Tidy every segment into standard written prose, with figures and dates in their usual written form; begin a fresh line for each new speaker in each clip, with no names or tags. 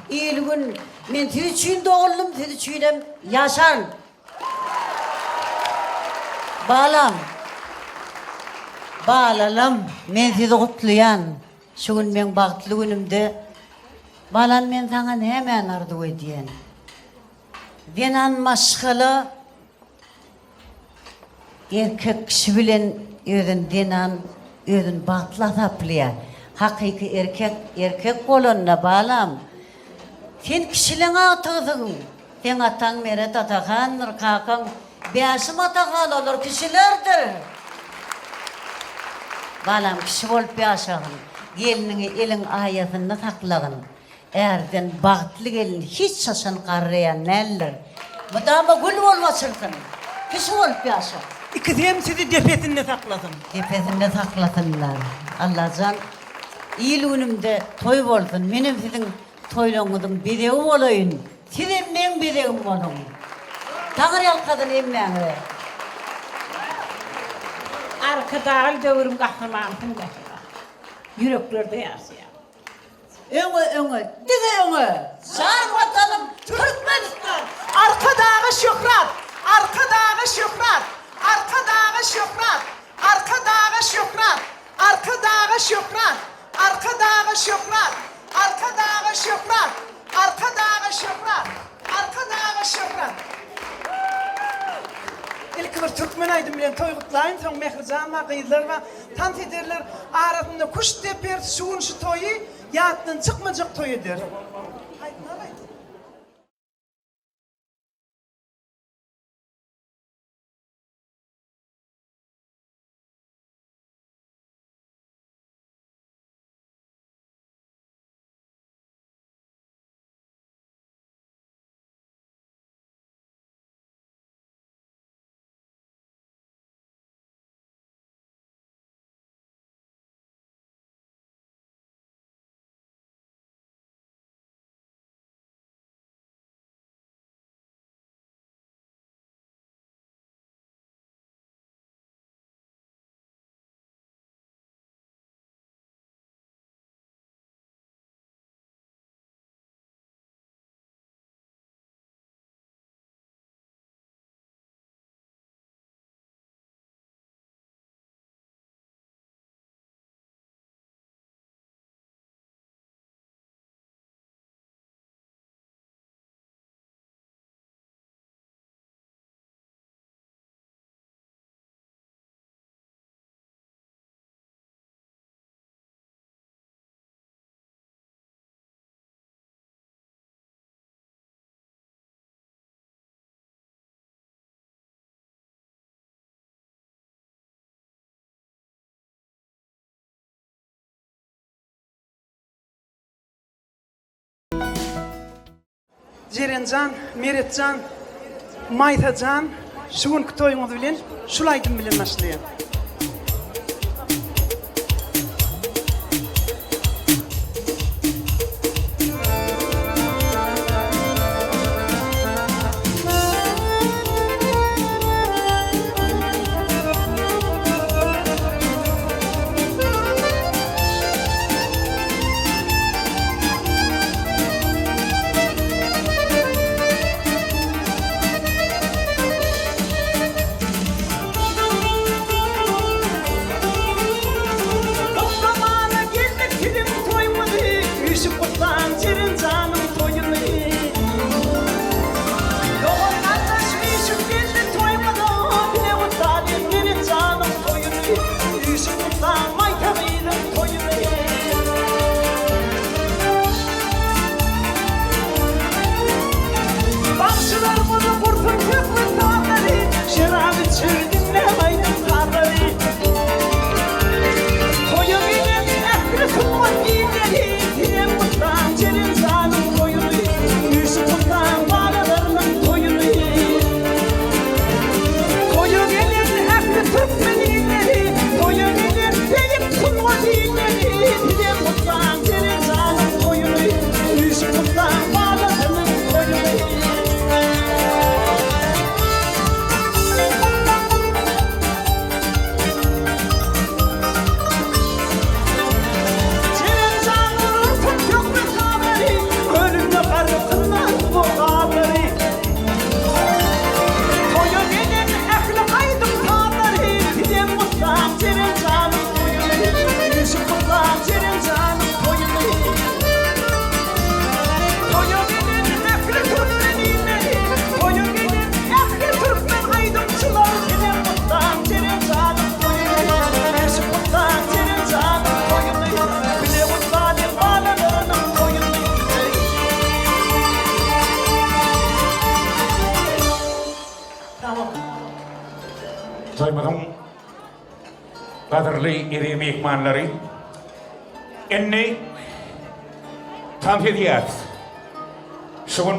Il-gün men siz üçin doguldym, siz üçinem ýaşaryn. Balam, balalam, men sizi gutlaýan. Şu gün meň bagtly günümde, balam men saňa nämäni arzuw edýän? Zenan maşgala Erkek kişi bilen özüni zenan özüni bagtly hasaplaýar. Hakyky erkek erkek bolanda balam sen kişileň agtygysyň. Seň ataň Meret Atahandyr, kakaň Bäşim Atahan olar kişilerdir. Balam kişi bolup ýaşagyn. Gelniňi eliň aýasynda saklagyn. Ärden bagtly gelin hiç haçan garraýan däldir. Mydama gül bolup açylsyn. Kişi bolup ýaşa.
Ikisi hem sizi depesinde saklasyn.
Depesinde saklasynlar. Allajan il günümde toý bolsun. Menem siziň toýlaryňyzyň bezegi bolaýyn. Sizem meň bezegim boluň. Taňryýalkasyn hemmäňize.
Arkadagly döwrüň gahrymanysyň mähriban. Ýüreklerde ýaşaýaň.
Öňe öňe diňe öňe jan watanym Türkmenistan.
Arkadaga şöhrat! Arkadaga şöhrat! Arkadaga şöhrat! Arkadaga şöhrat! Arkadaga şöhrat! Arkadaga şöhrat! Arkadaga şöhrat! Arkadaga şöhrat! Arkadaga şöhrat! Ilki bir türkmen aýdym bilen toý gutlaýyn, soň Mährijan bar, gyzlar bar, tans ederler. Arasynda küşt deperis, şu gün şu toýy ýatdan çykmajak toý ederis. Aýtmaly. Jerenjan, Meretjan, Maýsajan şu günki toýuňyz bilen şul aýdym bilen başlaýan.
Toýumyzyň gadyrly eziz myhmanlary, indi tans edýäris. Şu gün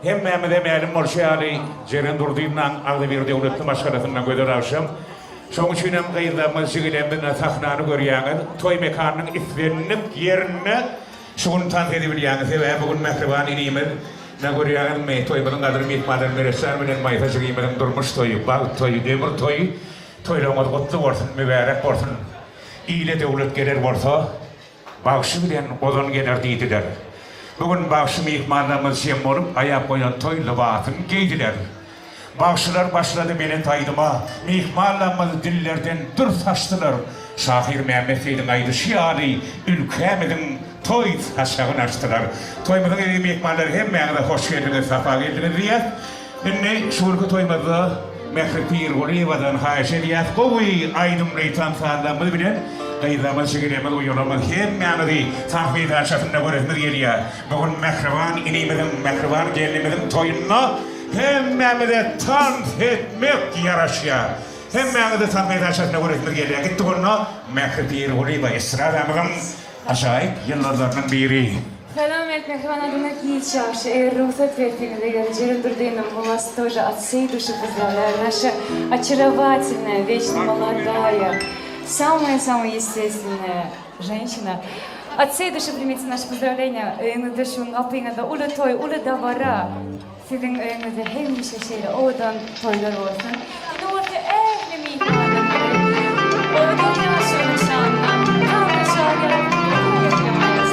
hemmämize mälim bolşy ýaly, Jeren Durdyýewnaň agzybir döwletli maşgalasynda gözel agşam. Şonuň üçin hem gyzlarymyz, jigilerimiz sahnany görýäňiz, toý mekanynyň islendik ýerinde Şu gün tans edibilýäňiz, sebäbi bu gün mähriban inimiz, ine görýäňizmi, toýumyzyň gadyr myhmanlary Meretjan bilen Maýsa jigimiziň durmuş toýy, bagt toýy, ömür toýy. Toýlaryňyz gutly bolsun, mübärek bolsun. Ile döwlet geler bolsa, bagşy bilen ozan geler diýdiler. Bu gün bagşy myhmanlarymyz jem bolup, aýap goýan toý lybasyny geýdiler. Bagşylar başlady belent aýdyma, Myhmanlarymyz dillerden dür saçdylar. Şahyr Mämmet Seýdiň aýdyşy ýaly, ülkämiziň toý saçagyny açdylar. Toýumyzyň eziz myhmanlary hemmäňize hoş geldiňiz, sapa geldiňiz diýýäs. Indi şu günki toýumyzda Mähri Pirgulyýewadan haýyş edýäs, gowy aýdymly tans-sazlarymyz bilen gyzlarymyz, jigilerimiz, uýalarymyz hemmäňizi tans meýdançasynda göresimiz gelýär. Bu gün mähriban inimiziň, mähriban gelnimiziň toýunda hemmämize tans etmek ýaraşýar. Hemmäňizi tans meýdançasynda göresimiz gelýär. Gitdik onda Mähri Pirgulyýewa estradamyzyň ajaýyp ýyldyzlarynyň biri.
Salam et mähriban adamlar hiç ýagşy eger rugsat berseňiz eger Jeren Durdyýewna мы вас тоже от всей души поздравляем наша очаровательная вечно молодая самая самая естественная Женщina. От всей duşy primite naşe pozdrawleniýa. Öýüňizde şu gün gapyňyzda uly toý, uly dabara. Siziň öýüňizde hemişe şeýle owadan toýlar bolsun. Indi bolsa ähli myhmanlarymyzy owadan ýaşulyň şanyna tagta çagyrýarys.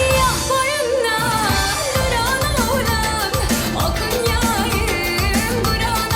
Ýah boýunda duran oglan, Okun ýaýym guran.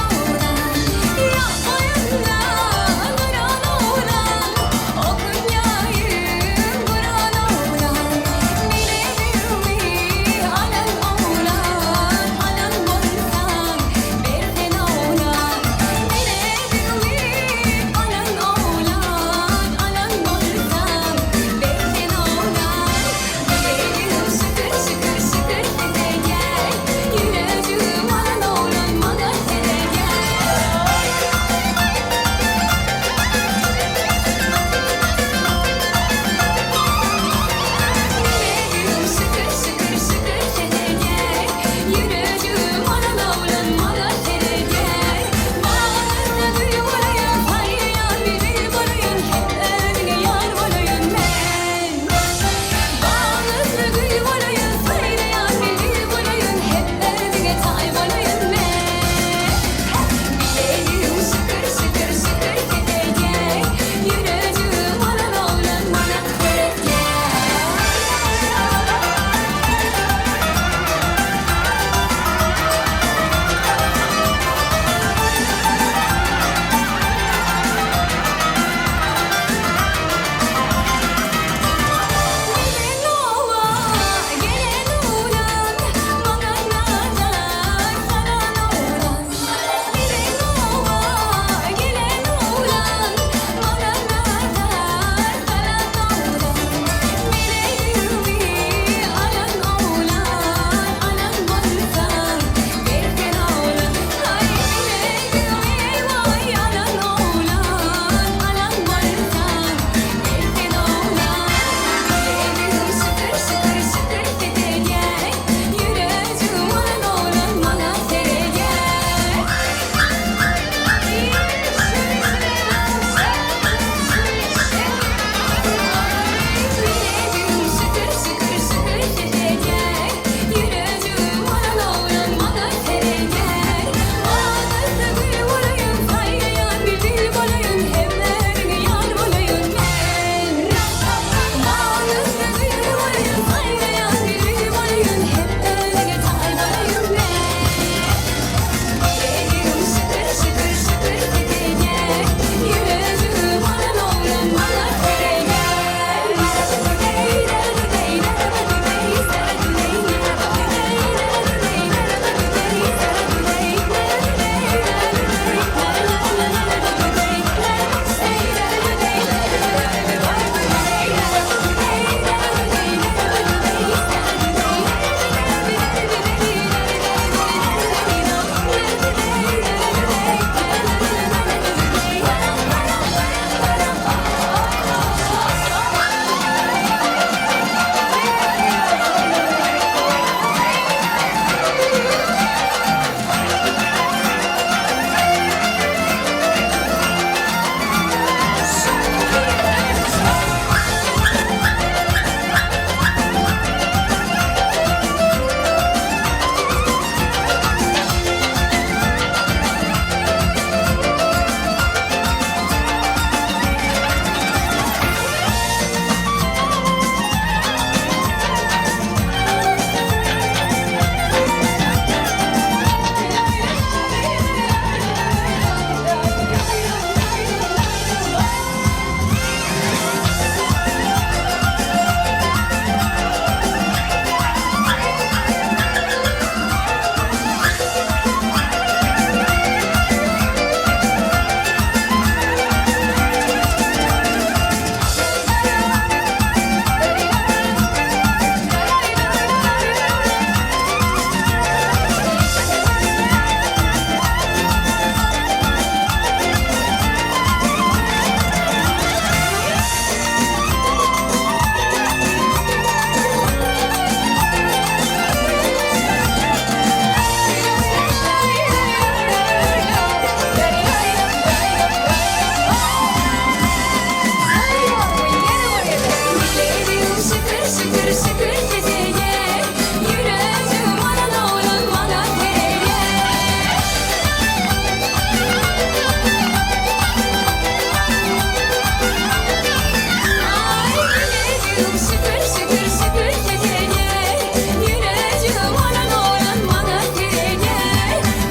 Bilelerim şükür şükür şükür tekener Yüreğim alan olan bana gelir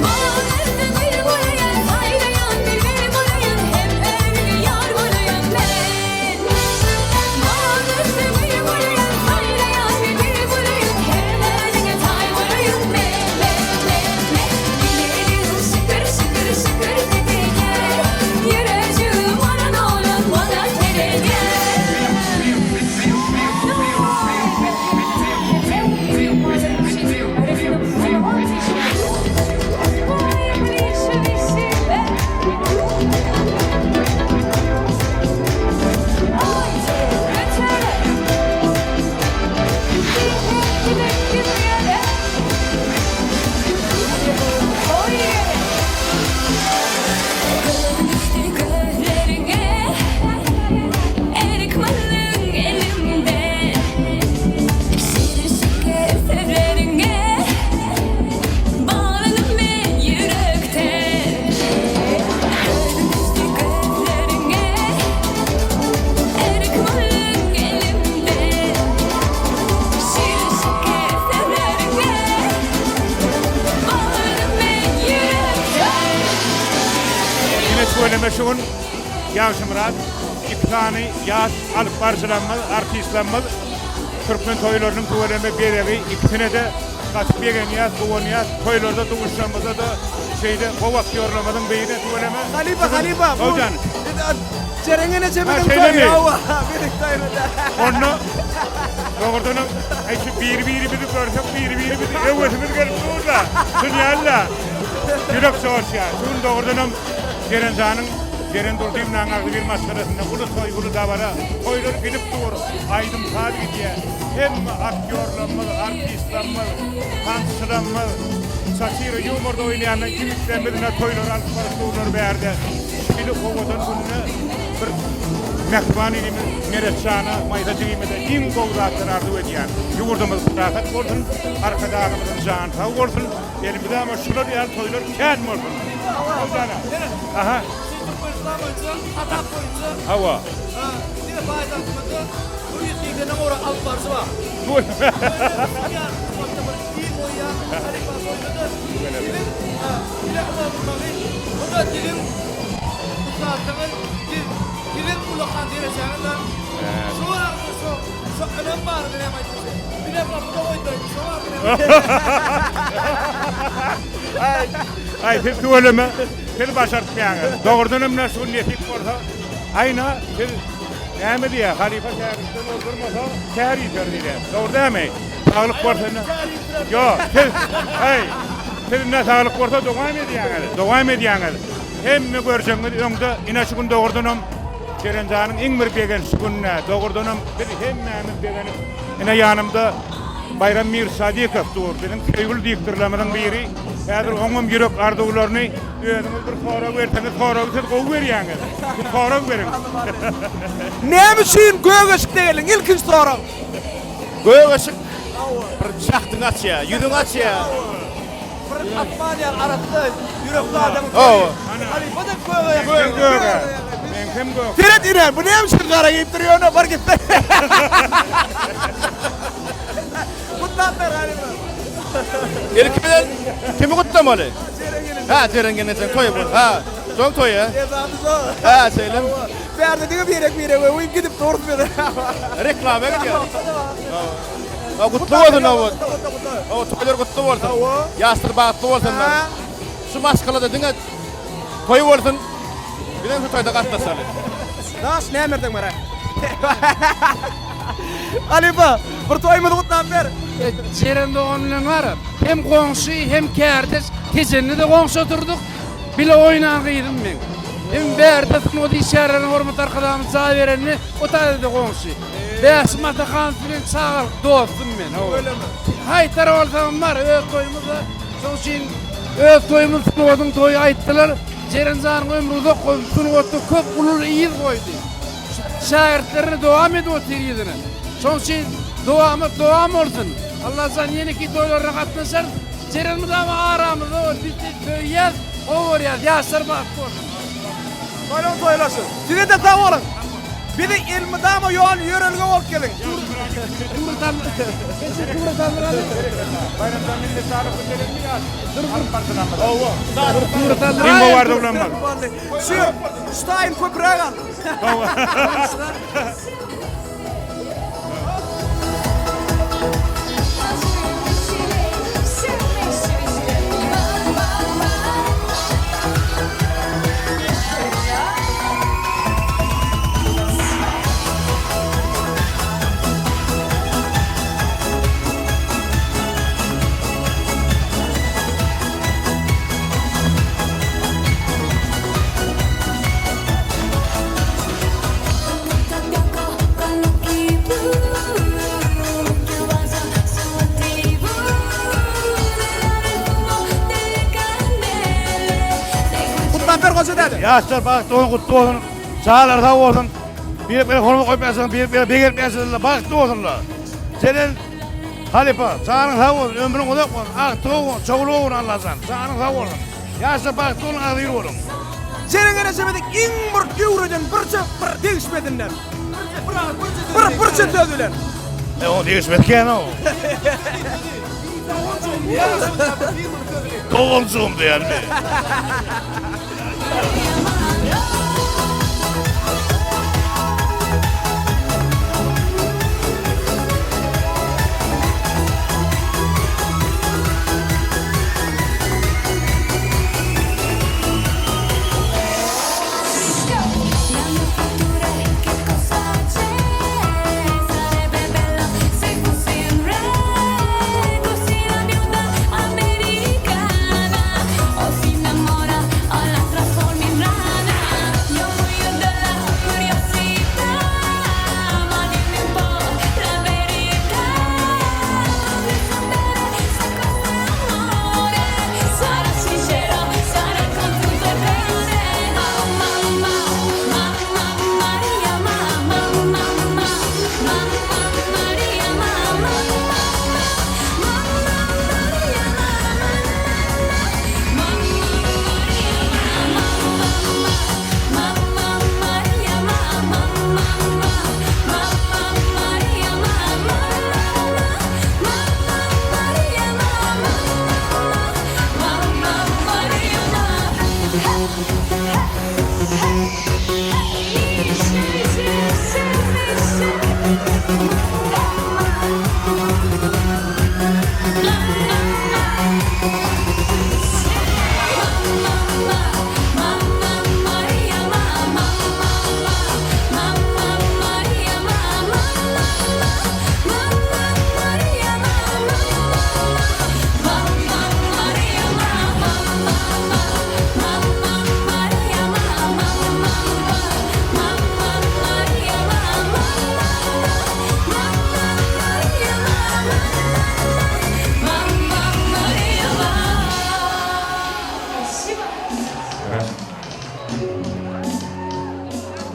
Bağlarda gül boyayan sayrayan bülbül boyayan Hem ömrü yar boyayan ben Bağlarda gül boyayan sayrayan bülbül boyayan Hem ömrü tay boyayan ben ben ben ben Bilelerim şükür şükür şükür tekener Yüreğim alan olan bana gelir Düştü gözlerine Erik malın elimde Şirin şeker sözlerine Bağladım ben yürekte Gözüm düştü gözlerine Erik malın elimde Şirin şeker sözlerine Bağladım ben yürekte
Ine tüweleme şu gün Ýagşymyrat iki sany ýaş alyp baryjylarymyz, artistlerimiz türkmen toýlarynyň tüweleme bezegi ikisine-de gaty begenýäs, guwanýas. Toýlarda duşuşanymyzda-da şeýle gowy aktýorlarymyzyň biri tüweleme.
Halypa, halypa, bu
Howjan.
Jeren enejemiziň
Ha, şeýlemi?
toýy, hawa, biziň toýumyz.
Onda dogrudanam aý şu biri-birimizi görsek biri-birimizi öwesimiz gelip dur-da. Şunýaly-da. Ýürek joşýar. Şu gün dogrudanam Jeren janyň Jeren Durdyýewnaň agzybir maşgalasynda uly toý, uly dabara. Toýlar gidip dur. Aýdym-saz gidýär. Hemme aktýorlarymyz, artistlerimiz, tansçylarymyz, satira, ýumorda oýnaýanlar ýigitlerimiz ine toýlary alyp baryp durlar bärde. Şeýle owadan günde bir mähriban inimiz Meretjana, Maýsa jigimize iň gowy zatlary arzuw edýän. Ýurdumyz rahat bolsun, Arkadagymyzyň jany sag bolsun, elmydama şular ýaly toýlar kän bolsun. Howjana. Aha.
Şu Türkmenistan boýunça, hasap boýunça
Hawa.
Diňe paýtagtymyzda 180-den gowrak alyp baryjy bar.
Aý siz tüweleme siz başartmaýaňyz. Dogrudanam mine şu gün nesip bolsa aýna siz näme diýýär halypa şägirtden ozdurmasa kär ýiter diýýär. Dogry dämi? Saglyk bolsa ine. Ýok siz aý siz ine saglyk bolsa dowam edýäňiz. Dowam edýäňiz. Hemme görjegiňiz öňde ine şu gün dogrudanam Jerenjanyň iň bir begençli gününe dogrudanam biz hemmämiz begenip ine ýanymda Baýram Mirsadykow dur, biziň söýgüli diktorlarymyzyň biri. Häzir oňam ýürek arzuwlaryny özüňiz bir sorag berseňiz, soragy siz gowy berýäňiz. Siz sorag beriň.
Näme üçin gök eşikde geldiň? Ilkinji sorag.
Gök eşik bir şähdiňi açýar, ýüzüňi açýar.
Bir asman ýaly arassa ýürekli adamyň toýy. Halypa-da göge
ýakyn. Göge. Meňkem gök.
Seret ine, bu näme üçin gara geýipdir ýöne, bar gitde. Gutlap ber halypa.
Ilki bilen kimi gutlamaly? Hä, Jeren gelnejeň toýy bu. Hä, şoň toýy.
Esasy şo.
Hä, şeýlemi?
Bärde diňe birek-birege öwüp gidip durus biz.
Reklama gidýär. Ha, gutly bolsun hawa. Hawa, toýlar gutly bolsun. Ýaşlar bagtly bolsunlar. Şu maşgalada diňe toý bolsun. Bizem şu toýda gatnaşaly.
Daş näme erdeň bara? Halypa, bir toýumyzy gutlap ber.
Jeren dogan bilen bar, hem goňşy, hem kärdeş, Tejende-de goňşy oturdyk. Bile oýnan gyzym meň. Hem bärde sungat işgärlerine hormatly Arkadagymyz jaý berende, o taýda-da goňşy. Bäşim Atahanow bilen çagalyk dostum men. Haýtara bolsagam bar, öz toýumyz-da. Şoň üçin öz toýumyz sungatyň toýy aýtdylar. Jeren janyň ömri uzak bolsun, sungatda köp uly yz goýdy. Şägirtlerine dowam edip otyr yzyny. Şoň üçin dowamat dowam bolsun. Allajan ýeneki toýlaryna gatnaşarys. Jeren mydama aramyzda bol. Biz seni söýýäs, gowy görýäs. Ýaşlar bagtly bolsun.
Toýlaň toýlaşyn. Size-de sag boluň. Bizi elmydama ýol ýörelge bolup geliň.
Iň gowy arzuwlarymyz.
Şu şu taýyn köpräk al. Gutlan Goja däde.
Ýaşlar bagtly bolsun, gutly bolsun. Çagalar sag bolsun. Bir-birine hormat goýup ýaşasyn, bir-birine begenip ýaşasynlar, bagtly bolsunlar. Senen halypa, janyň sag bolsun, ömrüň uzak bolsun, agtygy bolsun, çowlugy bolsun Allajan. Janyň sag bolsun. Ýaşlar bagtly boluň, agzybir boluň.
Jeren enejemiziň iň bir öwreden birje bir degişmesinden. Bir birje söz bilen.
E o degişmesi kän o. Doganjygym diýenmi?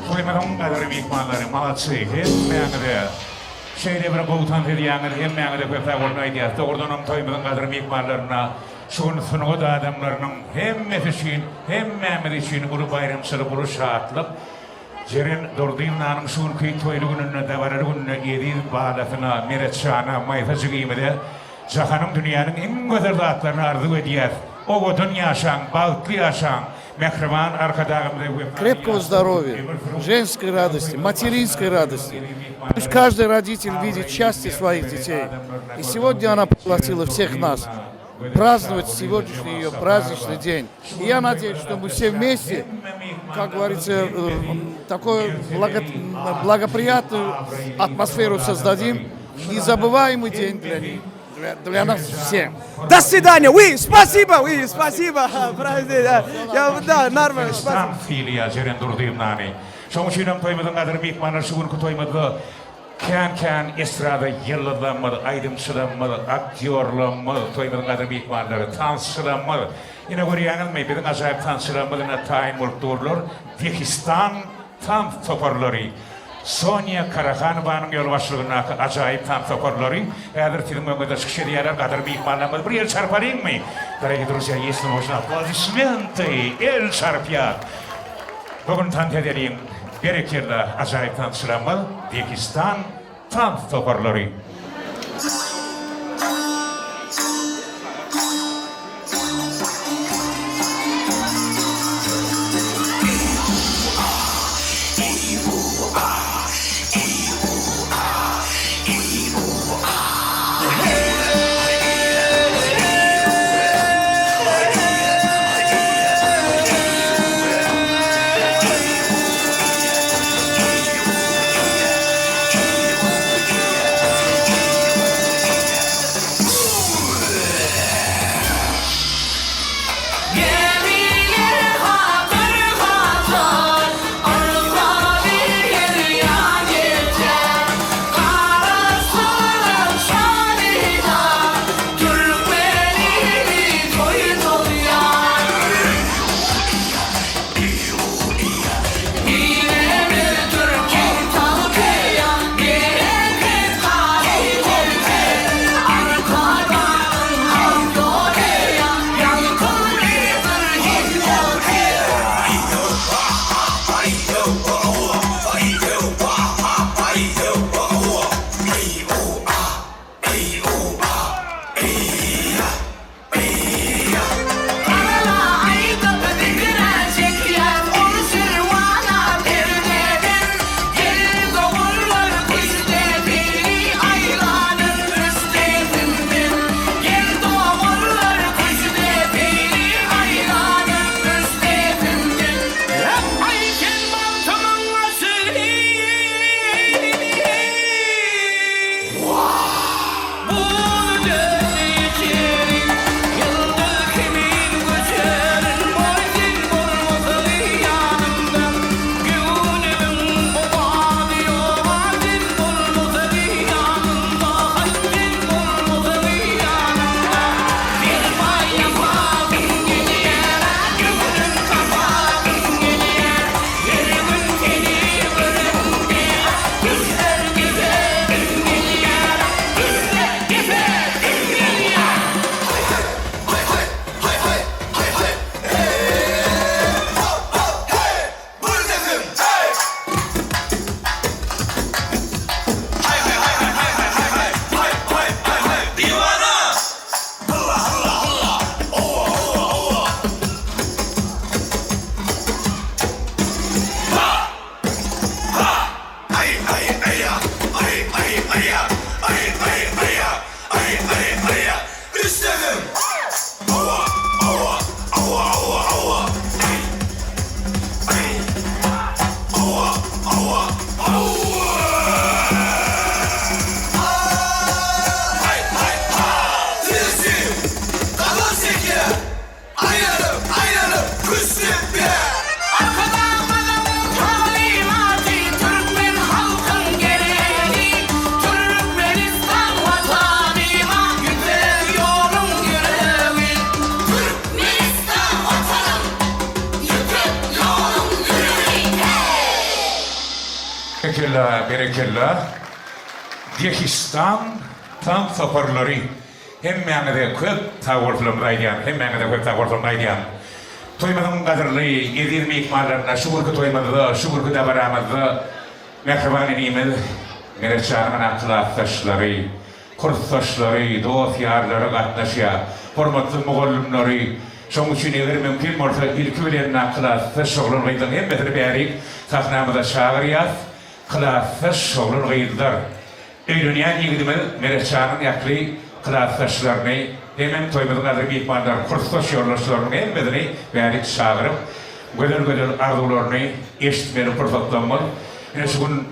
Toýumyzyň gadyrly myhmanlary, malaçy, hemmäňize şeýle bir gowy tans edýäňiz, hemmäňize köp sag bolun aýdýas. Dogrudanam toýumyzyň gadyrly myhmanlaryna şu gün sungat adamlarynyň hemmesi üçin, hemmämiz üçin uly baýramçylyk, uly şatlyk. Jeren Durdyýewnanyň şu günki toýly gününde, dabaraly gününde eziz balasyna, Meretjana, Maýsa jigimize jahanyň, dünýäniň iň gözel zatlaryny arzuw edýäs. Owadan ýaşaň, bagtly ýaşaň! Mähriban Arkadagymyza wepaly
Крепкого
ýaşlar
здоровья,
ömür sürüň.
женской радости, материнской радости. Пусть каждый родитель видит счастье своих детей. И сегодня она пригласила всех нас праздновать сегодняшний ее праздничный день. И я надеюсь, что мы все вместе, как говорится, э, такую благо- благоприятную атмосферу создадим. Незабываемый день для них, для, для нас всех.
До свидания. Oui, спасибо. Oui, спасибо. Прости, да. Я, да, нормально. Спасибо.
Islam sylaýar Jeren Durdyýewnany. Şonuň üçin hem toýumyzyň gadyrly myhmanlary şu günki toýumyzda kän-kän estrada ýyldyzlarymyz, aýdymçylarymyz, aktýorlarymyz, toýumyzyň gadyrly myhmanlary, tansçylarymyz. Ine görýäňizmi, biziň ajaýyp tansçylarymyz ine taýyn bolup durlar. Dehistan tans toparlary. Sonýa Karahanowanyň ýolbaşçylygyndaky ajaýyp tans toparlary häzir siziň öňüňizde çykyş edýärler. Gadyrly myhmanlarymyz, bir el çarpalyňmy? Dorogiý druzýa, ýesli można aplodismenty, el çarpýas. Bu gün tans edeliň. Berekella ajaýyp tansçylarymyz Dehistan tans toparlary. Berekella berekella Dehistan tans toparlary hemmäňize köp sagbolsunlarymyzy aýdýan hemmäňize köp sagbolsunlarymyzy aýdýan Toýumyzyň gadyrly eziz myhmanlaryna şu günki toýumyzda şu günki dabaramyzda mähriban inimiz Meretjanyň ana klasdaşlary Kursdaşlary, dost-ýarlary gatnaşýar. Hormatly mugallymlary, şonuň üçin eger mümkin bolsa ilki bilen klasdaş oglan-gyzlaryň hemmesini bärik sahnamyza çagyrýas. Klasdaş oglan-gyzlar, öýlenýän ýigidimiz Meretjanyň ähli klasdaşlaryny hemem toýumyzyň gadyrly myhmanlary, kursdaş ýoldaşlarynyň hemmesini bärik çagyryp, gözel-gözel arzuwlaryny eşitmeli pursatlarymyz. Ine şu gün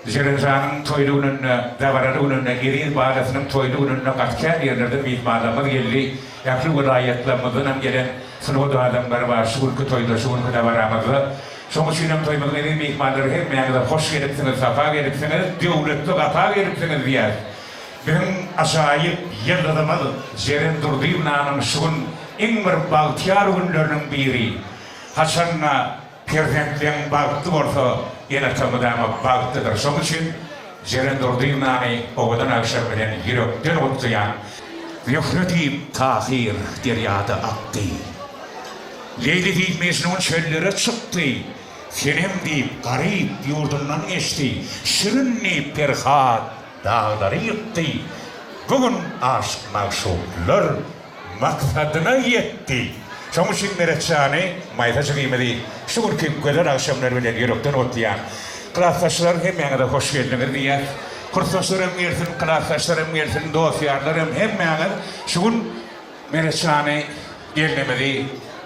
Jerenjanyň toýly gününde, dabaraly gününde, eziz balasynyň toýly gününde gaty kän ýerlerden myhmanlarymyz geldi. Ähli welaýatlarymyzdanam gelen sungat adamlary bar şu günki toýda, şu günki dabaramyzda. Şonuň üçinem toýumyzyň eziz myhmanlary hemmäňize hoş gelipsiňiz, sapa gelipsiňiz, döwletli gapa gelipsiňiz diýýäs. Biziň ajaýyp ýyldyzymyz Jeren Durdyýewnanyň şu gün iň bir bagtyýar günleriniň biri. Haçanda Perzentleň bagtly bolsa ene-ata mydama bagtlydyr. Şonuň üçin Jeren Durdyýewnany owadan agşam bilen ýürekden gutlaýan. Zöhre diýip Tahyr derýada akdy. Leýli diýip Mejnun çöllere çykdy. Senem diýip garyp ýurdundan geçdi, Şirin diýip Perhat daglary ýykdy. Bu gün aşyk-magşuklar maksadyna ýetdi. Şonuň üçin Meretjany, Maýsa jigimizi şu günki gözel agşamlar bilen ýürekden gutlaýan. Klasdaşlar hemmäňize hoş geldiňiz diýýäs. Kursdaşlar hem gelsin, klasdaşlar hem gelsin, dost-ýarlar hem hemmäňiz şu gün Meretjany gelnimizi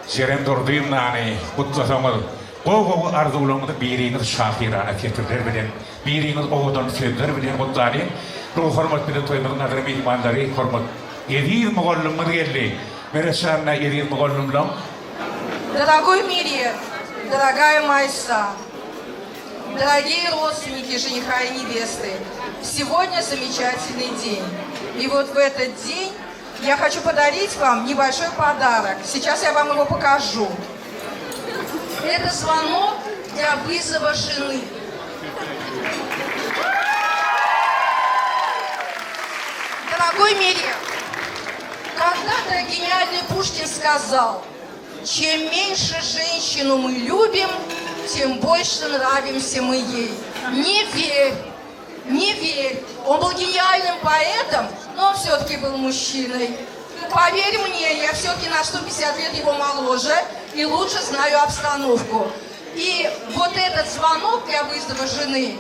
Jeren Durdyýewnany gutlasaňyz, gowy-gowy arzuwlaryňyzy biriňiz şahyrana setirler bilen, biriňiz owadan sözler bilen gutlalyň. Bu hormat bilen toýumyzyň gadyrly myhmanlary, hormat eziz mugallymymyz geldi. Meretjanyna eziz mugallymlaň.
Дорогой Мерет, дорогая Майса, дорогие родственники жениха и невесты, сегодня замечательный день. И вот в этот день я хочу подарить вам небольшой подарок. Сейчас я вам его покажу. Это звонок для вызова жены. Дорогой Мерет, когда-то гениальный Пушкин сказал, чем меньше женщину мы любим, тем больше нравимся мы ей. Не верь, не верь. Он был гениальным поэтом, но он все-таки был мужчиной. Поверь мне, я все-таки на 150 лет его моложе и лучше знаю обстановку. И вот этот звонок для вызова жены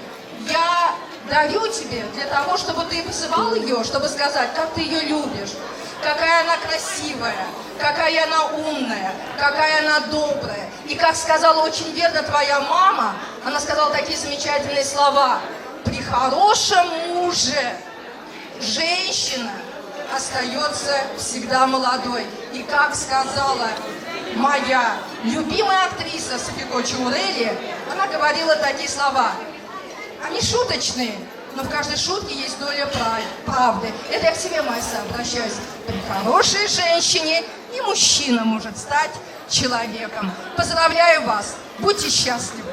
я дарю тебе для того, чтобы ты вызывал ее, чтобы сказать, как ты ее любишь, какая она красивая, какая она умная, какая она добрая. И как сказала очень верно твоя мама, она сказала такие замечательные слова. При хорошем муже женщина остается всегда молодой. И как сказала моя любимая актриса Софико Чаурели, она говорила такие слова. Они шуточные, но в каждой шутке есть доля правды. Это я к тебе, Майса, обращаюсь. При хорошей женщине и мужчина может стать человеком. Поздравляю вас! Будьте счастливы!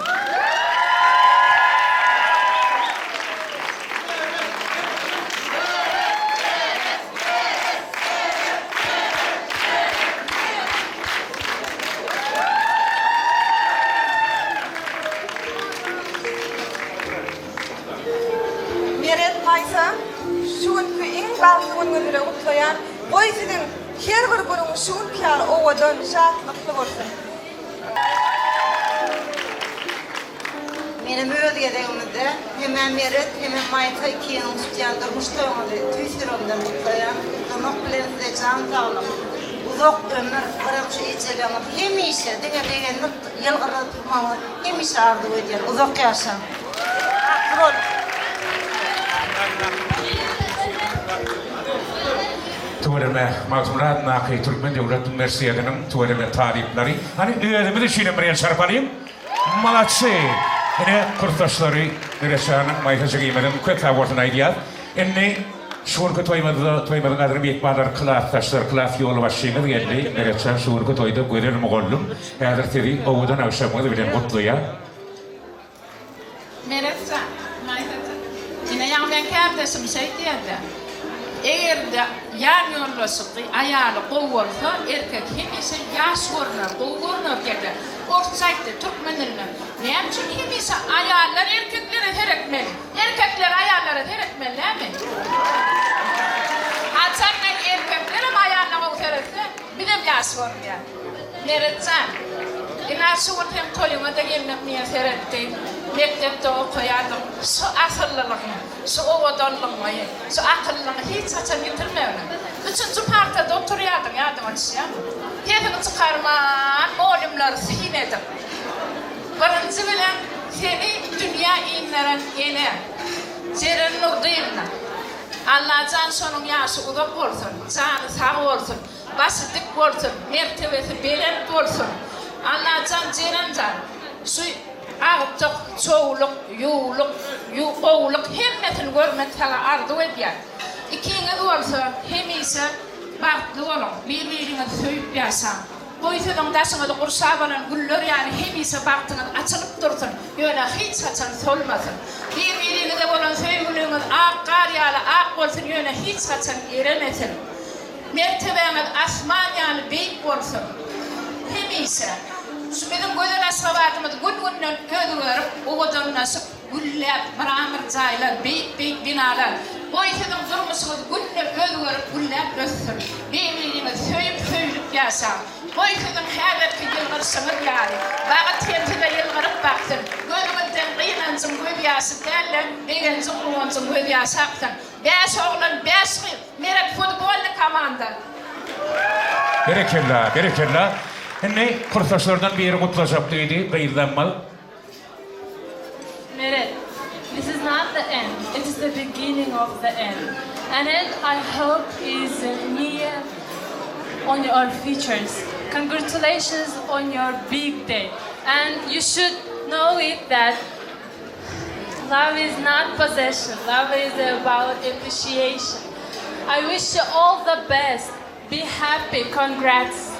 Meret Maýsa, şu günki iň bagtly günüňiz bilen gutlaýan. Goý siziň her bir günüňiz şu günki ýaly owadan, şatlykly bolsun.
Menem öz gezegimizde hemä Meret hemem Maýsa ikiňiziň tutýan durmuş toýuňyzy tüýs ýüregimden gutlaýan. Gutlamak bilen size jan saglyk, uzak ömür, birem şu ejeleňiz hemişe diňe begenip ýylgyryp durmagyňyzy hemişe arzuw edýän. Uzak ýaşaň. Bagtly boluň.
Tüweleme Magtymguly adyndaky Türkmen döwlet uniwersitetiniň tüweleme talyplary. Hany özümiz üçinem bir el çarpalyň. Malatçy! Ine kursdaşlary Meretjanyň, Maýsa jigimiziň köp sag bolsun aýdýas. Indi şu günki toýumyzda toýumyzyň gadyry myhmanlary klasdaşlar, klas ýolbaşçymyz geldi. Meretjan şu günki toýda gözel mugallym. Häzir sizi owadan agşamyňyz bilen gutlaýar.
Meret jan, Maýsa jan. Ine ýaňy meň kärdeşim şeý diýerdi. Eger-de ýan ýoldaşy, aýaly gowy bolsa, erkek hemişe ýaş görner, gowy görner diýerdi. Orsça aýtdy, türkmen dilinde. Näme üçin hemişe aýallar erkeklere seretmeli? Erkekler aýallara seretmeli dälmi? Haçanda erkeklerem aýalyna gowy seretse, bizem ýaş görünýäs. Meretjan, ina şu gün seň toýuňa-da gelmek miýesser etdi. Mekdepde okaýardyň. Şu asyllylygyňy, şu owadanlygyňy, şu akyllygyňy hiç haçan ýitirmegin. Üçünji partada oturýardyň, ýadyňa düşýärmi? Sesiňi çykarman mugallymlary syn edip, birinji bilen seni dünýä inderen ene, Jeren Nurdyýewna. Allajan şonuň ýaşy uzak bolsun, jany sag bolsun. Başy dik bolsun, mertebesi belent bolsun. Allajan Jeren jan, şu agtyk, çowluk, ýuwluk, gowluk hemmesini görmek saňa arzuw edýän. Ikiňiz bolsa hemişe bagtly boluň, bir-biriňizi söýüp ýaşaň. Goý siziň daşyňyzy gurşap alan güller ýaly hemişe bagtyňyz açylyp dursun, ýöne hiç haçan solmasyn. Bir-biriňize bolan söýgüliňiz ak gar ýaly ak bolsun, ýöne hiç haçan eremesin. Mertebäňiz asman ýaly beýik bolsun. Hemişe. Şu biziň gözel Aşgabadymyz gün-günden özgerip, owadanlaşyp, gülläp, mramor jaýlar, beýik-beýik binalar. Goý, siziň durmuşyňyz günde özgerip, gülläp össün. Bir-biriňizi söýüp, söýülip ýaşaň. Goý, siziň häzirki ýylgyryşyňyz ýaly, bagyt hem size ýylgyryp baksyn. Gözüňizden gynanjyň gözýaşy däl-de, begenjiň, guwanjyň gözýaşy aksyn. Bäş oglan, bäş gyz, Meret futbolny komanda.
Berekella, berekella. Indi kursdaşlardan biri gutlajak diýdi, gyzlammyz.
Meret, this is not the end, it is the beginning of the end. And end I hope is near on your futures. Congratulations on your big day. And you should know it that love is not possession, love is about appreciation. I wish you all the best. Be happy. Congrats.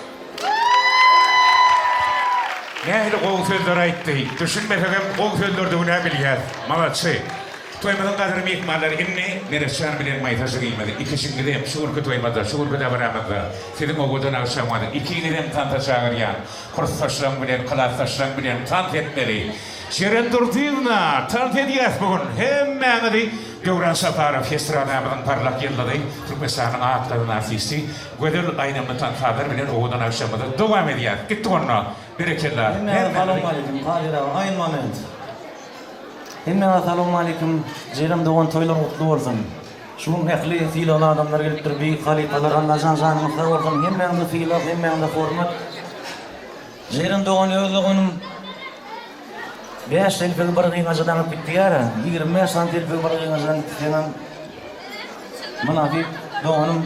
Nähili gowy sözler aýtdy. Düşünmesegem gowy sözlerdigin-ä bilýäs. Malatçy. Toýumyzyň gadyr myhmanlary indi Meretjan bilen Maýsa jigimiz ikişiňizem şu günki toýumyzda, şu günki dabaramyzda siziň owadan agşamyňyz ikiňizem tansa çagyrýan. Kursdaşlaň bilen, klasdaşlaň bilen tans etmeli. Jeren Durdyýewna, tans edýäs bu gün. Hemmäňizi Döwran Saparow, estradamyzyň parlak ýyldyzy, Türkmenistanyň at gazanan artisti, gözel aýdymly tansazlar bilen owadan agşamymyzy dowam edýäs. Gitdik onda. Berekella.
Hemmäňize salowmaleýkim Kadyr aga aýyn moment. Hemmäňize salowmaleýkim Jeren dogan toýlaryň gutly bolsun. Şu gün ähli sylagly adamlar gelipdir beýik halypalar Allajan janyňyz sag bolsun hemmäňize sylag hemmäňize hormat. Jeren dogan öz doganym Bäş telpegi bir gyňaja daňyp gitdi ýara. 25 sany telpegi bir gyňaja daňyp gitdi seňem mynasyp doganym.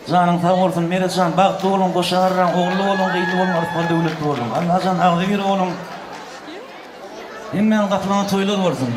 Janyň sag bolsun Meretjan bagtly boluň goşa garraň ogully boluň gyzly boluň rysgal döwletli boluň Allajan agzybir boluň hemmäň gapylaňa toýlar bolsun.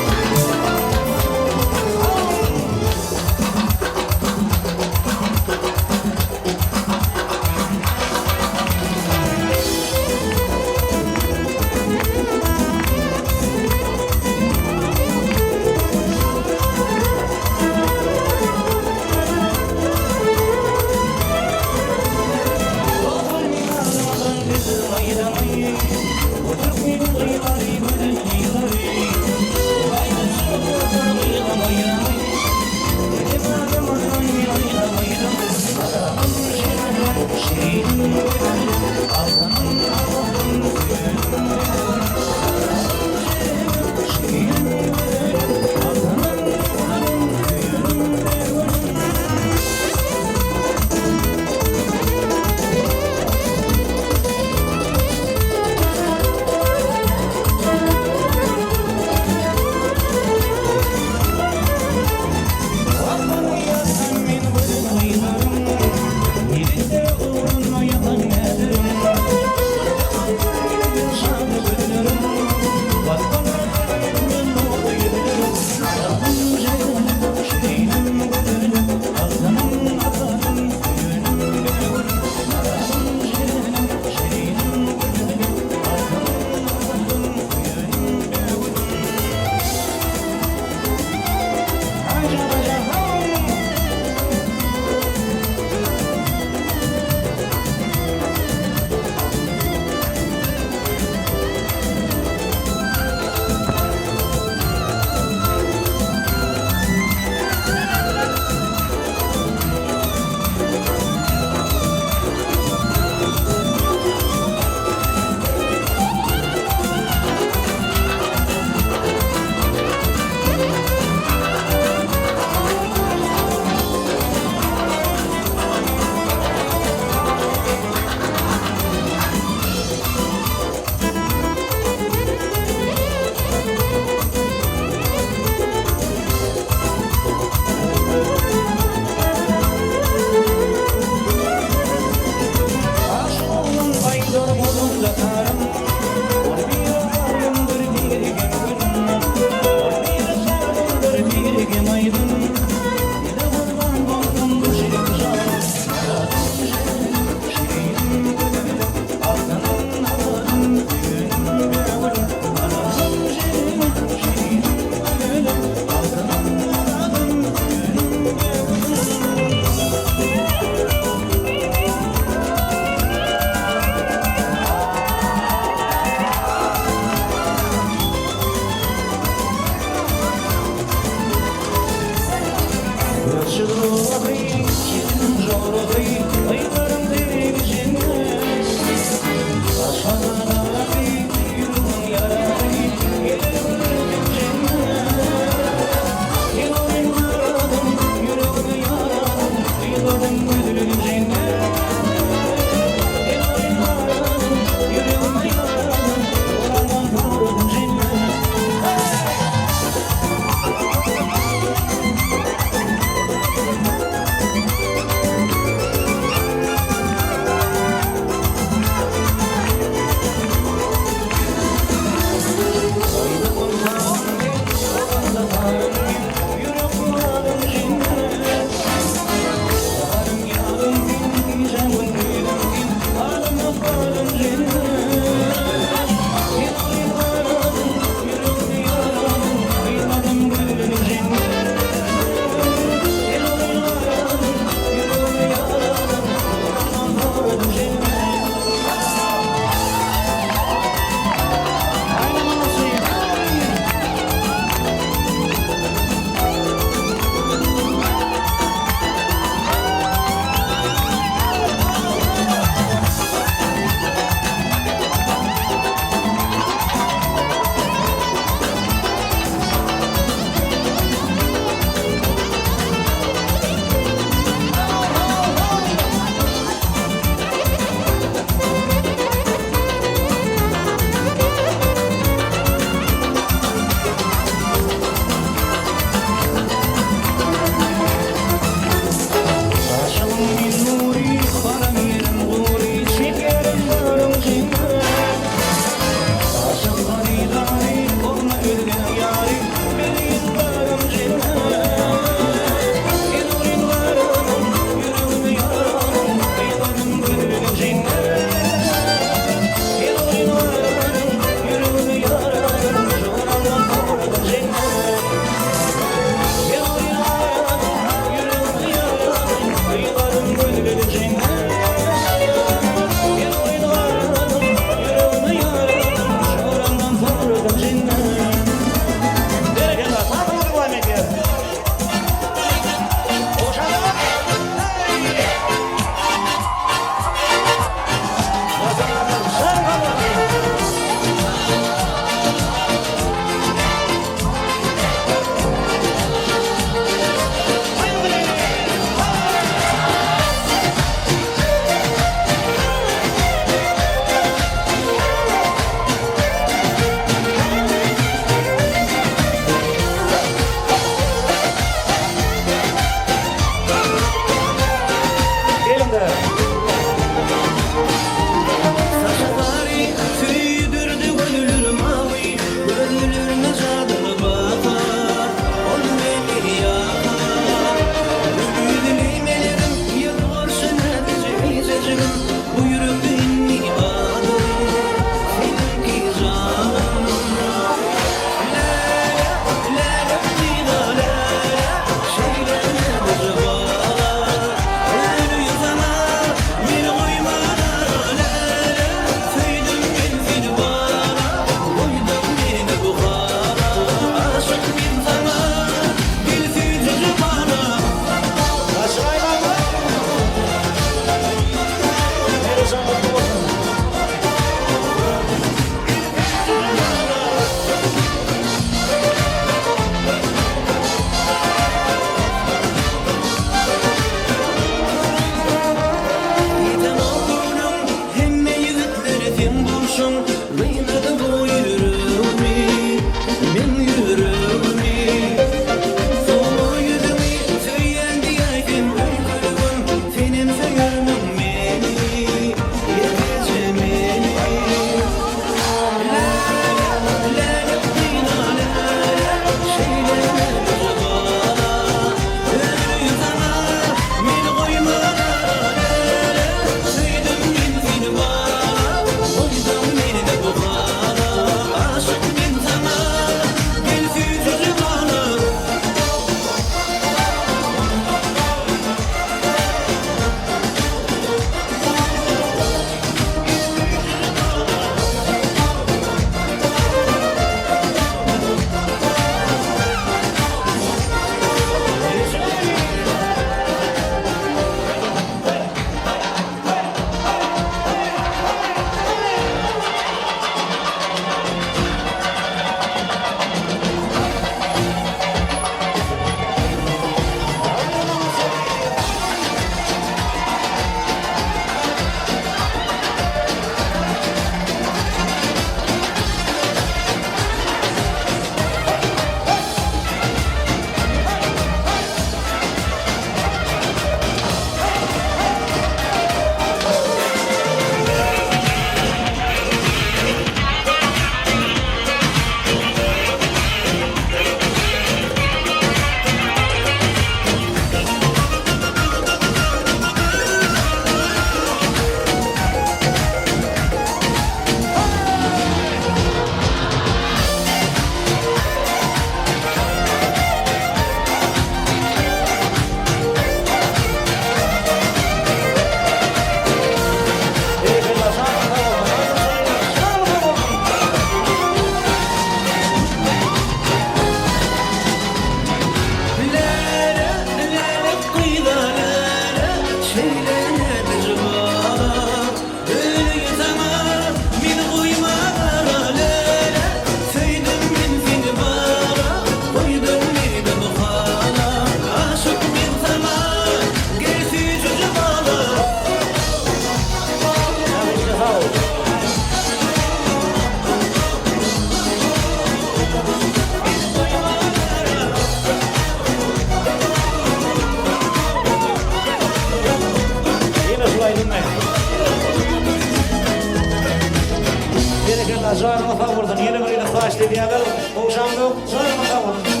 edýärler. Gowşamzok, janyňyz sag bolsun.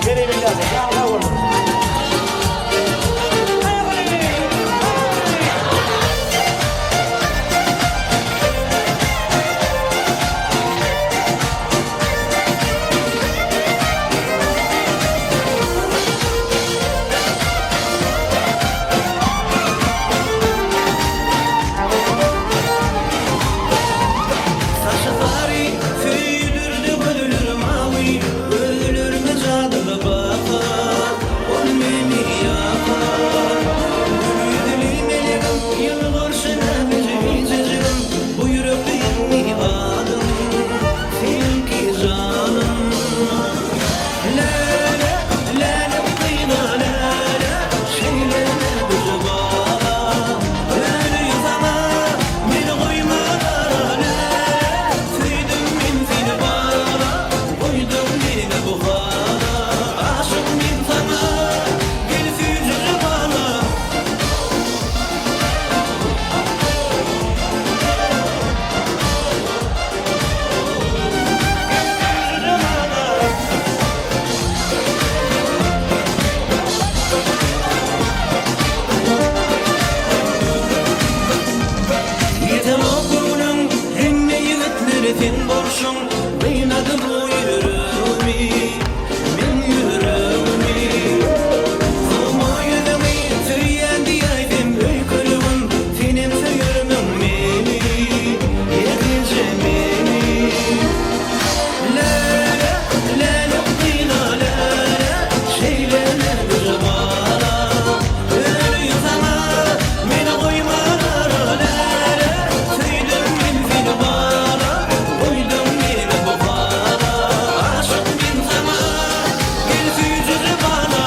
Berekella, janyň sag bolsun.
Saçy sary, söýdürdi gözleri mawy, Gözlerine jadyly bakar, Ol meni ýakar. Gül ýüzli melegim, ýylgyrşy näzijejigim, Bu ýürekde indi adyň, Seňki janym. Läle, läle gyza läle, Şeýle näzije bala. Öleýin saňa, meni goýma gara läle, Söýdüm men seni bala, Goýduň meni bu hala. Aşyk men saňa, gel süýjüje bala. Ýetenok göwnüň hemme ýigitleri seň bolşuň Gynady bu ýüregimi, meň ýüregimi Sowma ýüzüňi söýýän diýäýsem öýkelegim Senem söýermiň meni, ýekeje meni Läle, läle gyza läle, şeýle näzije bala Öleýin saňa, meni goýma gara läle Söýdüm men seni bala, goýduň meni bu hala Aşyk men saňa, gel süýjüje bala.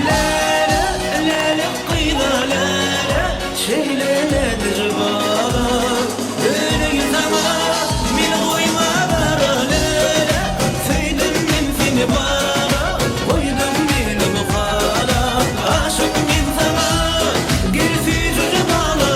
Läle, läle gyza läle, şeýle näzije bala. Öleýin saňa, meni goýma gara läle, Söýdüm men seni bala, goýduň meni bu hala. Aşyk men saňa, gel süýjüje bala.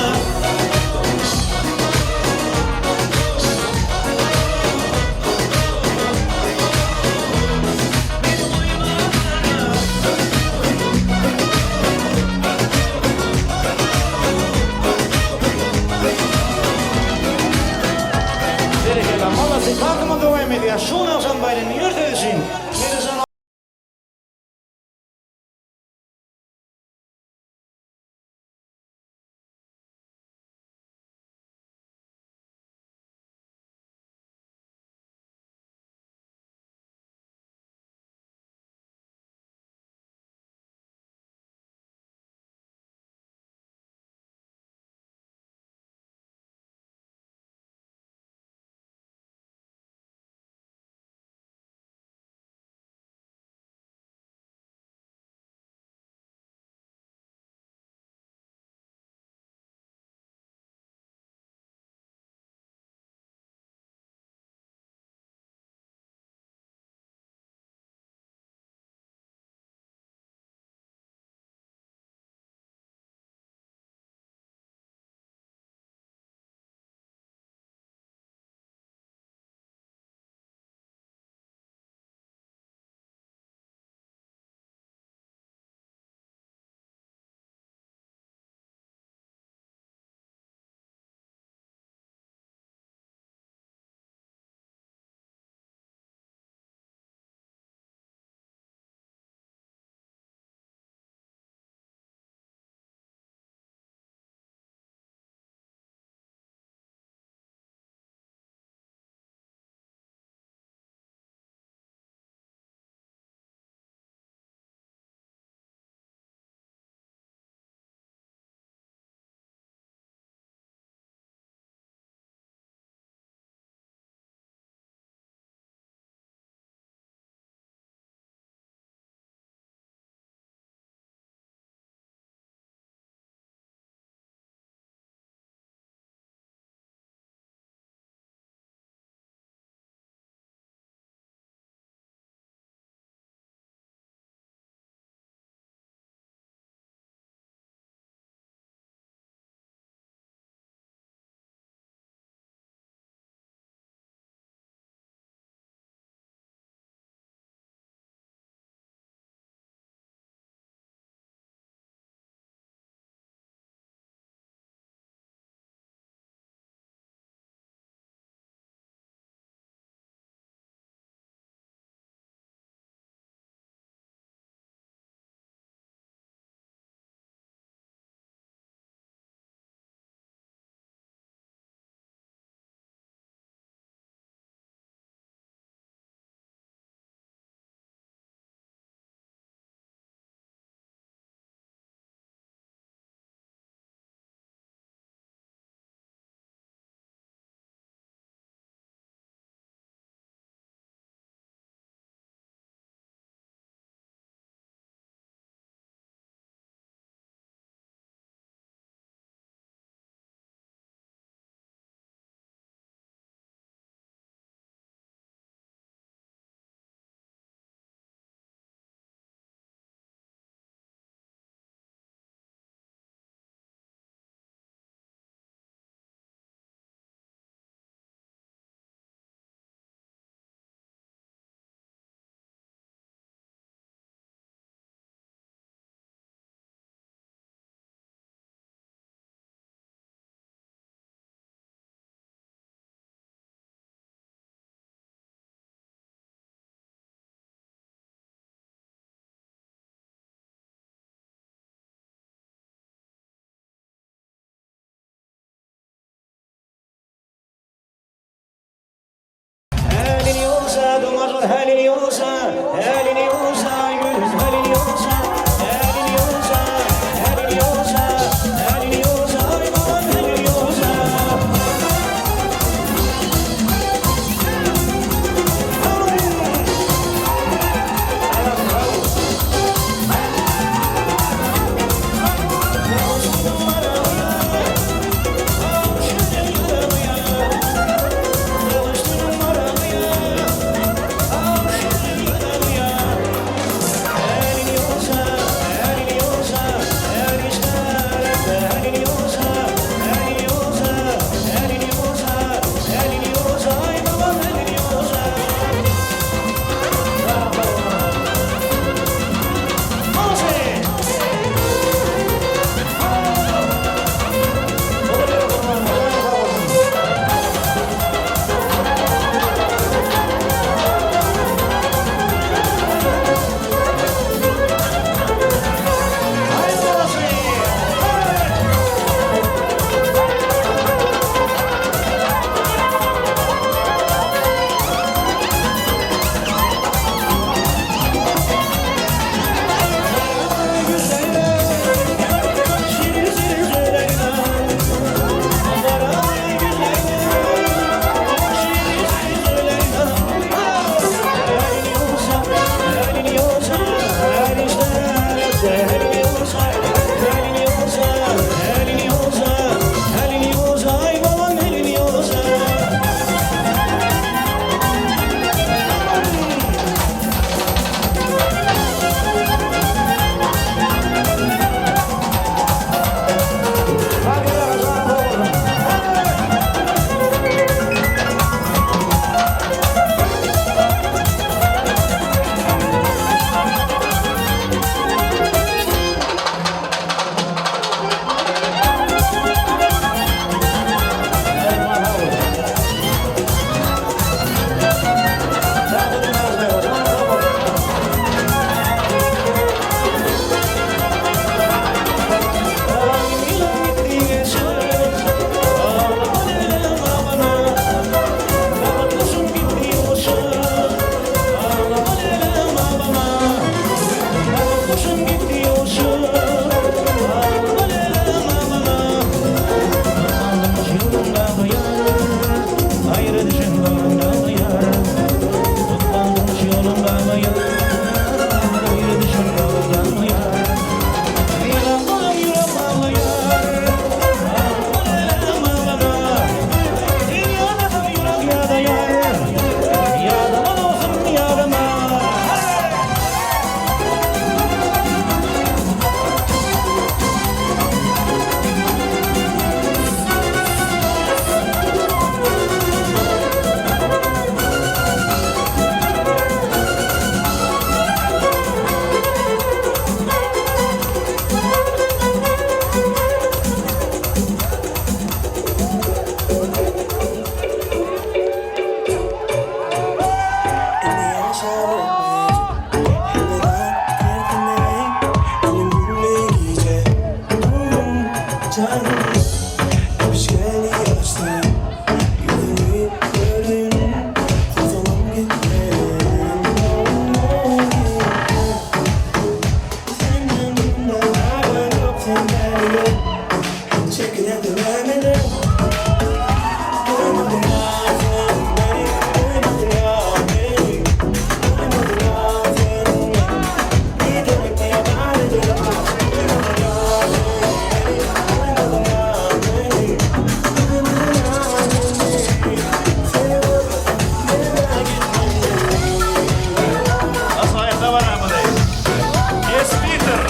Esbiter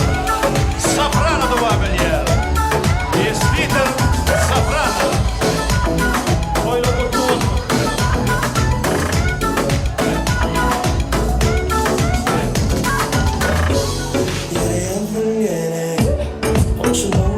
soprano dowam edýär. Esbiter soprano. Toýlar gutly bolsun.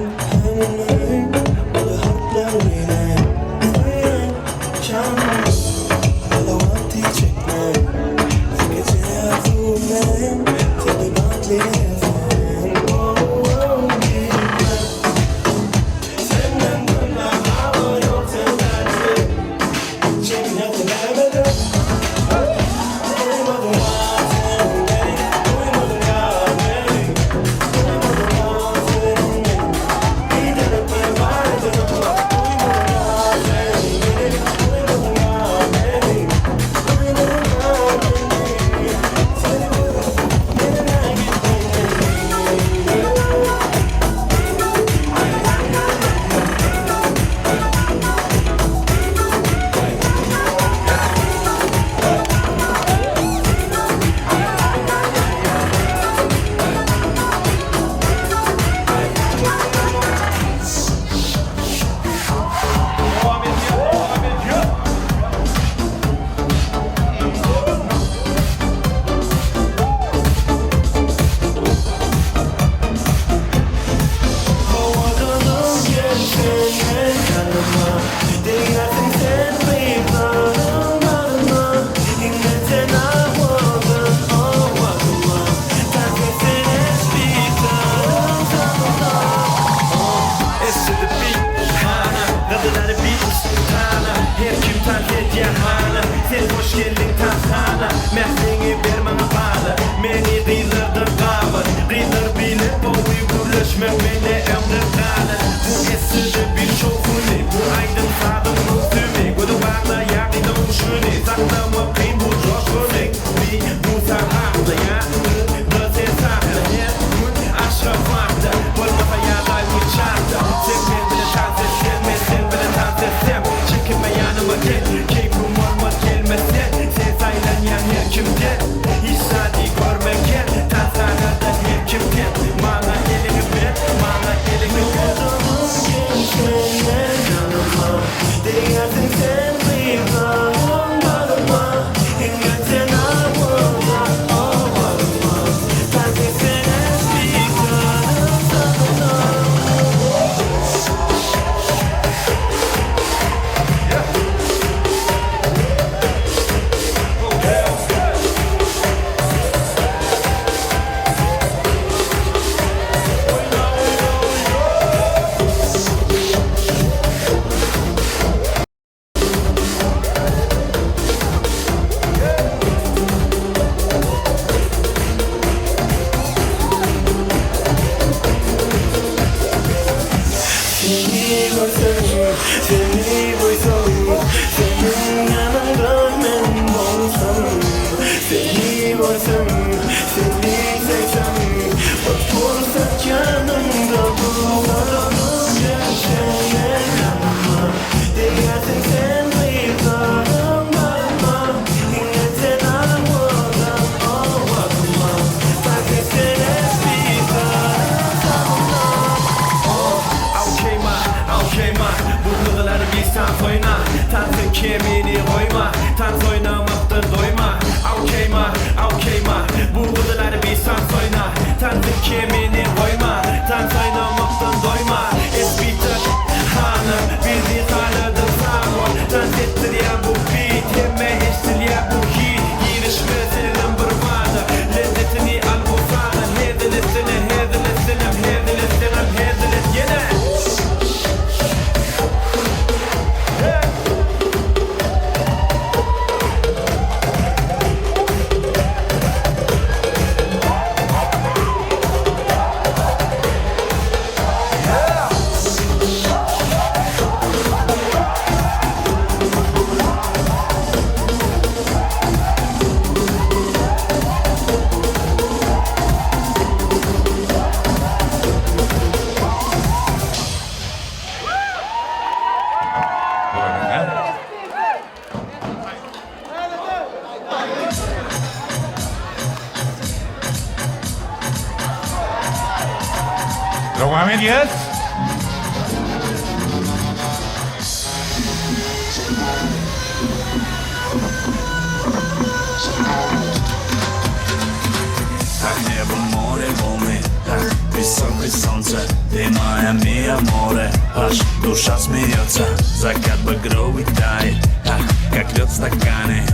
edýäs.
Так небо, море, волны, так песок и солнце Ты моя мия море, аж душа смеется Закат багровый тает, ах, как лед в стакане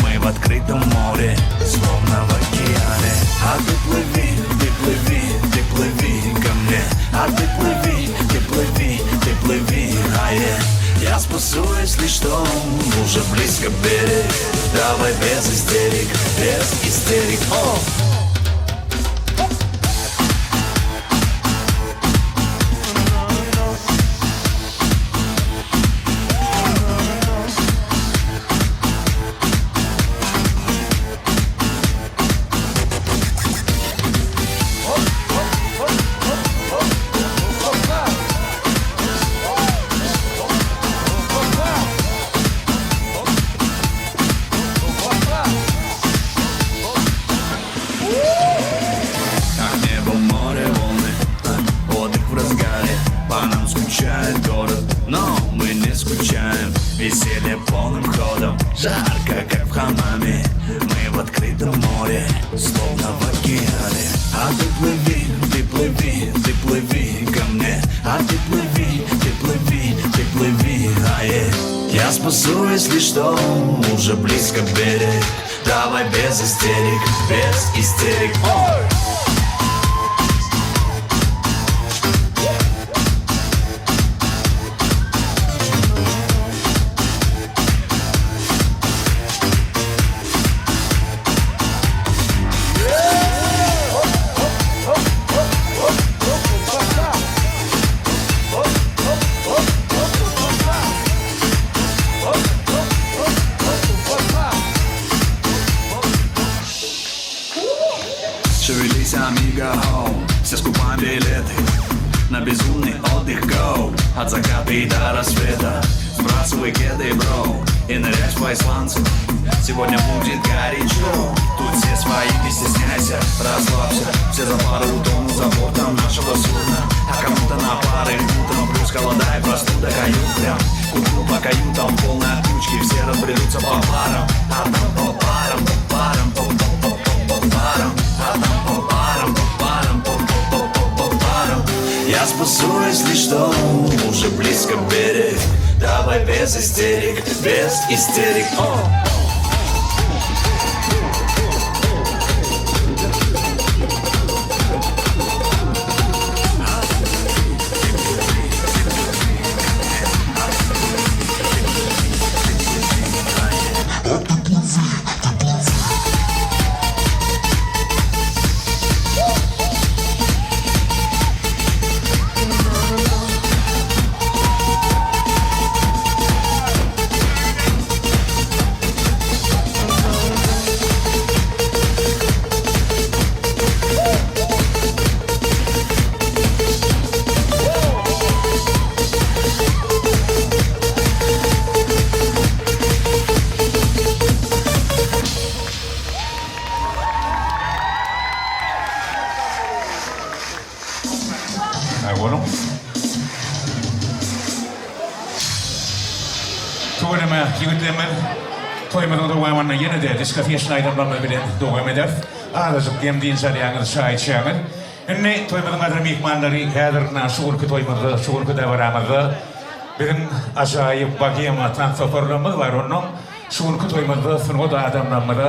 Мы в открытом море, словно в океане А ты плыви, ты плыви, ты плыви ко мне А ты плыви, ты плыви, ты плыви, а я я спасу, если что, уже близко берег Давай без истерик, без истерик, о! Ах, небо, море, волны, отдых в разгаре По нам скучает город, но мы не скучаем Веселье полным ходом, жарко, как в хамаме Мы в открытом море, словно в океане А ты плыви, ты плыви, ты плыви ко мне А ты плыви, ты плыви, ты плыви, а я Я спасу, если что, уже близко берег Давай без истерик, без истерик, о! Шевелись, амиго, хоу Все скупаем билеты На безумный отдых, гоу От заката и до рассвета Сбрасывай кеды, бро И ныряй в исландцу Сегодня будет горячо Тут все свои, не стесняйся Расслабься, все за пары утонут За бортом нашего судна А кому-то на пары утром Плюс холода и простуда кают прям К утру по каютам в полной отключке Все разбредутся по парам А там по парам, по парам, по по по по по парам А там по парам, по парам, по по по по по парам Я спасу, если что, уже близко берег Давай без истерик, без истерик, о!
Sag boluň. Tüweleme, ýigitlerimiz toýumyzyň dowamynda ýene-de diskofeşn aýdymlarymyz bilen dowam ederis. Azajyk dem-dynç alýaňyz, çaý içýäňiz. Indi toýumyzyň gadyrly myhmanlary häzir ynha şu günki toýumyzda, şu günki dabaramyzda biziň ajaýyp bogema tans toparlarymyz bar. Onnoň şu günki toýumyzda sungat adamlarymyza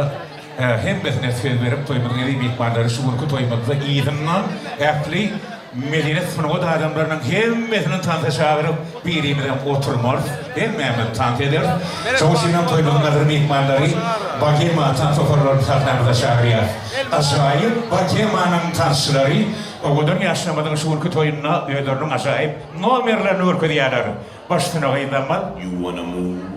hemmesine söz berip toýumyzyň eziz myhmanlary şu günki toýumyzda yzyndan ähli Medeniýet sungat adamlarynyň hemmesini tansa çagyryp, birimizem oturmarys, hemmämiz tans ederis. Şoň üçinem toýumyzyň gadyrly myhmanlary Bogema tans toparlaryny sahnamyza çagyrýarys. Ajaýyp Bogemanyň tansçylary owadan ýaşlarymyzyň şu günki toýunda özleriniň ajaýyp nomerlerini görkezýärler. Baş üstüne gyzlarymyz.
You wanna move?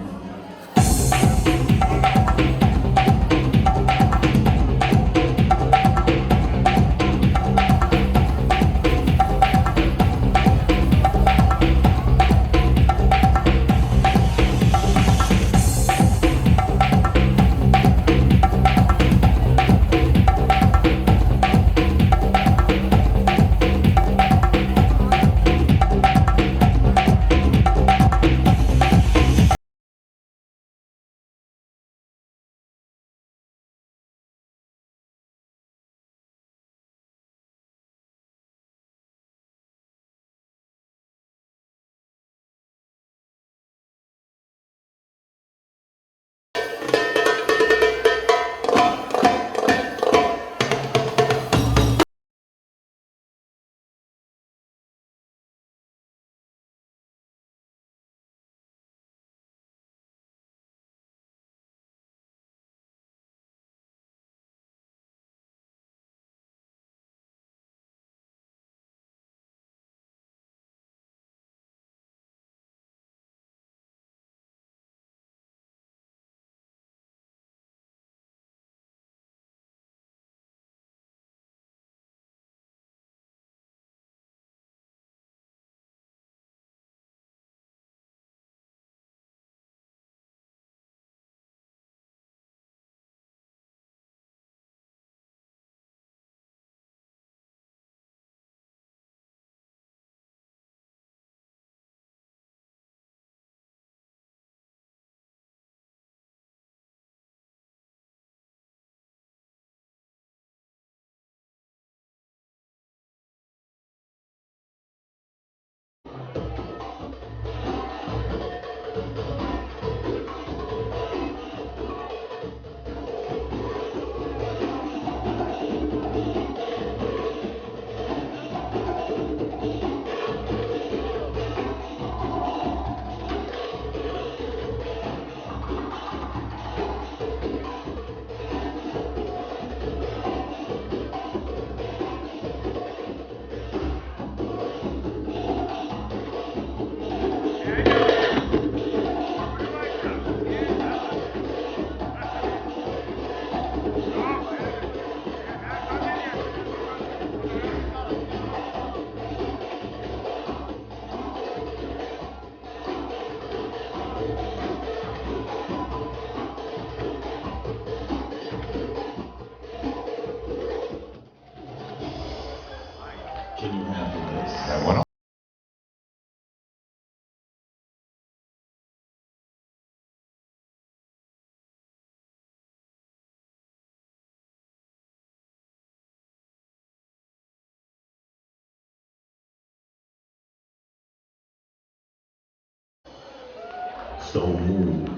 Stambul.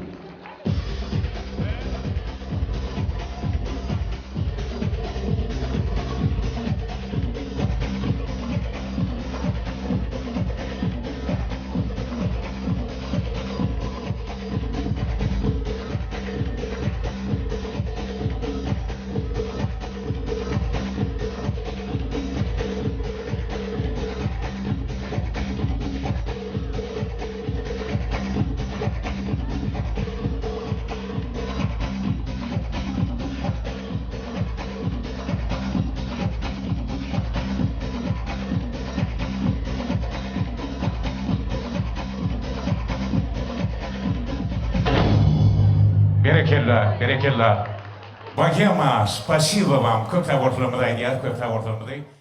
Berekella, berekella. Bogema, spasibo wam. Köp sag bolsunlarymyzy aýdýas, köp sag bolsunlarymyzy.